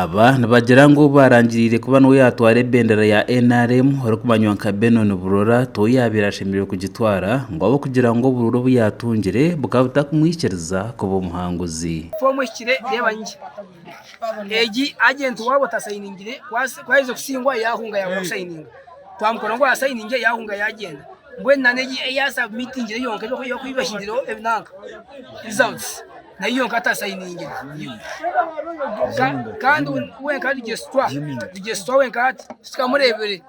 Aba nibagira ngu obu baarangiriire kuba niwe yaatwara ebendera ya NRM orikumanywa nka Benon Burora tiwe yaabaire ashemereire kugitwara ngu ahabw'okugira ngu oburuuru obu yaatungire bukaba butakumwikiriza kuba omuhanguzi. Foomu ehikire reeba nyingi. Egi agenti waabo tasayiningire ku aherize kusingwa yaahunga yaabura kusayininga. Twamukora ngu asayininge yaahunga yaagyenda. Mbwenu n'egi ei yasabumitingire yonka ei bahiireho ebinanka results nayo yonka tasayiningire. Kandi wenka regisitwa, regisitwa wenka hati titukamureebire.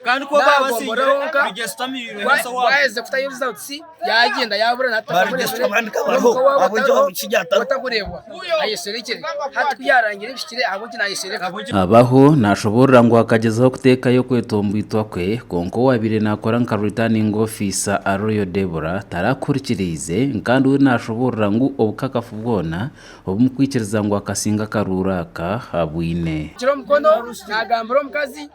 Kandi ku baba Nagombora basingire honka regisita amirirwe ku aherize kutayo results yagyenda yabura na hati Baregisita tutamureebire abandi ka bariho, n'omuka waabo ahabw'enki tariho omushaija atariho? otakureebwa ayeserekire. Hati ku yaarangire ebihikire ahabw'enki nayesereka? Abaho nashoboorora ngu akagyezaho kuteekayo okwetomboitwa kwe kwonka owaabaire naakora nka Returning Officer Aroyo Deborah tarakuhurikiriize kandi we nashoboorora ngu obukakafu bwona obumukwikiriza ngu akasinga akaruuru aka abwine. Kira omukono nagambira omukazi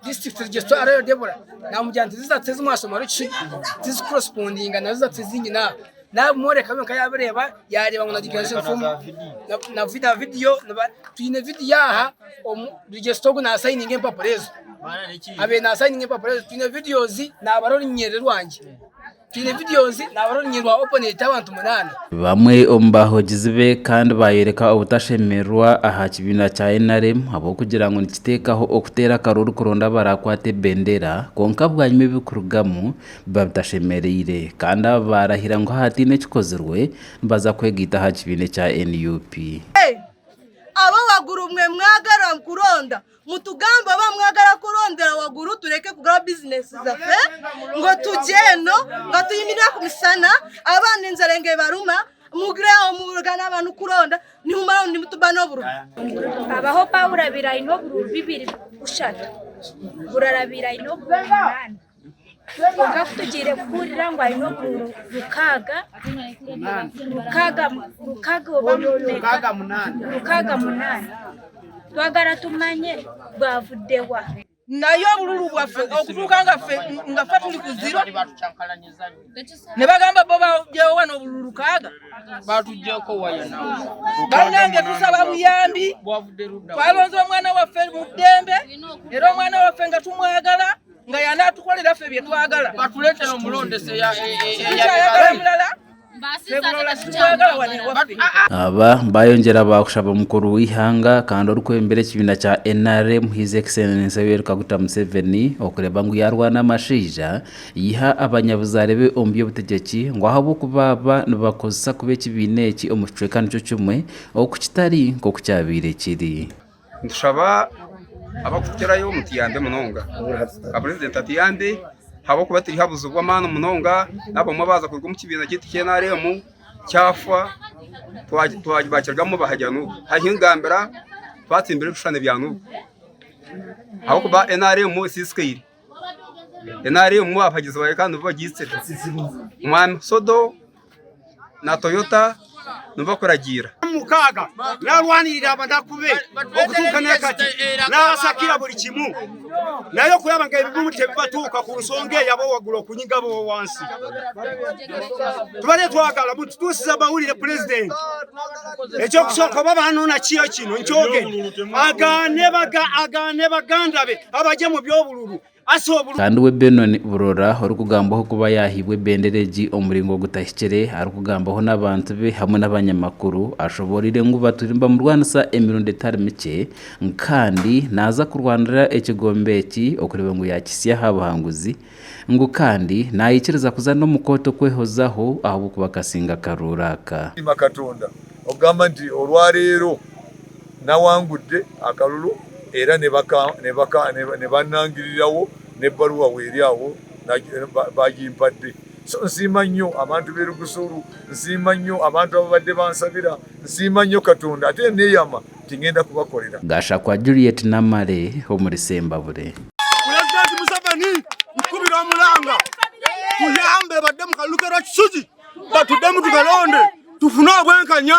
district registrar Aroyo Deborah namugira nti results ezi mwashoma Rukiri tizikukorespondinga na results ezi nyine aha. Nabimworeka wenka yabireeba yareeba ngu na declaration form na video twine video aha registrar ogu nasayininga empapura ezo abaire nasayininga empapura ezo twine videos nabara orunyiriri rwangye. Twine videos nabara orunyiriri rwa opponent abantu munaana. Bamwe omu bahogizi be kandi bayoreka obutashemererwa aha kibiina kya NRM ahabw'okugira ngu nikiteekaho okuteera akaruuru kuronda abarakwate ebendera kwonka bwanyima ebirikurugamu biba bitashemereire kandi aba barahira ngu hataine ekikozirwe nibaza kwegaita aha kibiina ekya NUP. Abo waguru mwe mwagara kuronda Mutugambe oba mwagala kurondera waguru tureke kugaba bizinesi zaffe ngo tugye eno nga tuyimirira ku misana abaana enjara nga ebaruma mugire aho mugane abantu kuronda nimumara nimutuba n'obururu. Abaho Paulo abaire aine obururu bibiri bushatu, Burora abaire aine obururu munaana. Kwonka ku tugiire kuhurira ngu aine obururu rukaaga, rukaaga, rukaaga oba meka, 68, twagara tumanye bwavudde wa? Naye obululu bwaffe okutuuka nga ffe nga ffe tuli ku ziro ne bagamba bo bagyewo wano obululu lukaaga bannange tusaba buyambi twalonze omwana waffe mu ddembe era omwana waffe nga tumwagala nga yanaatukolera ffe bye twagala batuleetera omulondesa tukyayagala mulala Aba bayongyera baakushaba mukuru w'eihanga kandi orikwebembera ekibiina kya NRM His Excellency Yoweri Kaguta Museveni okureeba ngu yaarwana amashaija yaiha abanyabuzaare be omu by'obutegyeki ngu ahabw'okuba aba nibakozesa kubi ekibiina eki omu kicweka nikyo kimwe oku kitari nk'oku kyabaire kiri. Nitushaba abarikutukirayo mutuyambe munonga. Nka purezidenti atuyambe ahabw'okuba turi aha buzibu bw'amaani munonga n'abamwe baaza kuruga omu kibiina kyaitu kya NRM kyafa bakirugamu bahagira Nup. Hariho engambira twatsimbire ebishushani bya Nup ahabw'okuba NRM esiisikaire. NRM abahagizi baayo kandi nibo bagiitsire. Omwami Sodo na Toyota nibo barikuragiira. Mukaaga narwanirira abanaku be okutuuka nakati nabasakira buli kimu naye okulaba nga ebibumu tebibatuuka ku nsonga eyo abowagulu okunyiga abowansi tubadde twagala mututuusize amawulire pulezidenti ekyokusooka oba banona kiyo kino nkyogedde agaane baganda be abagye mu byobululu Kandi we Benon Burora orikugambwaho kuba yaahaibwe ebendera egi omu muringo gutahikire arikugambaho n'abantu be hamwe n'abanyamakuru ashoboreire ngu batwire nibamurwanisa emirundi etari mikye kandi naaza kurwanira ekigombe eki okureeba ngu yaakihitsya aha buhanguzi ngu kandi naikiriza kuza n'omu kooti okwehozaho ahabw'okuba akasinga akaruuru aka. Nsiima Katonda okugamba nti olwaleero Nawangudde akalulu era ne bannangirirawo n'ebbaluwa weeri awo baagimpadde. So nsiima nnyo abantu b'e Lugusuru, nsiima nnyo abantu ababadde bansabira, nsiima nnyo Katonda ate neeyama nti ngenda kubakolera. Gashakwa Juliet Namale omuri Sembabule. Pulezidenti Museveni nkukubira omulanga tuyambe badde mu kalulu ke Rwakisugi batuddemu tukalonde tufune obwenkanya.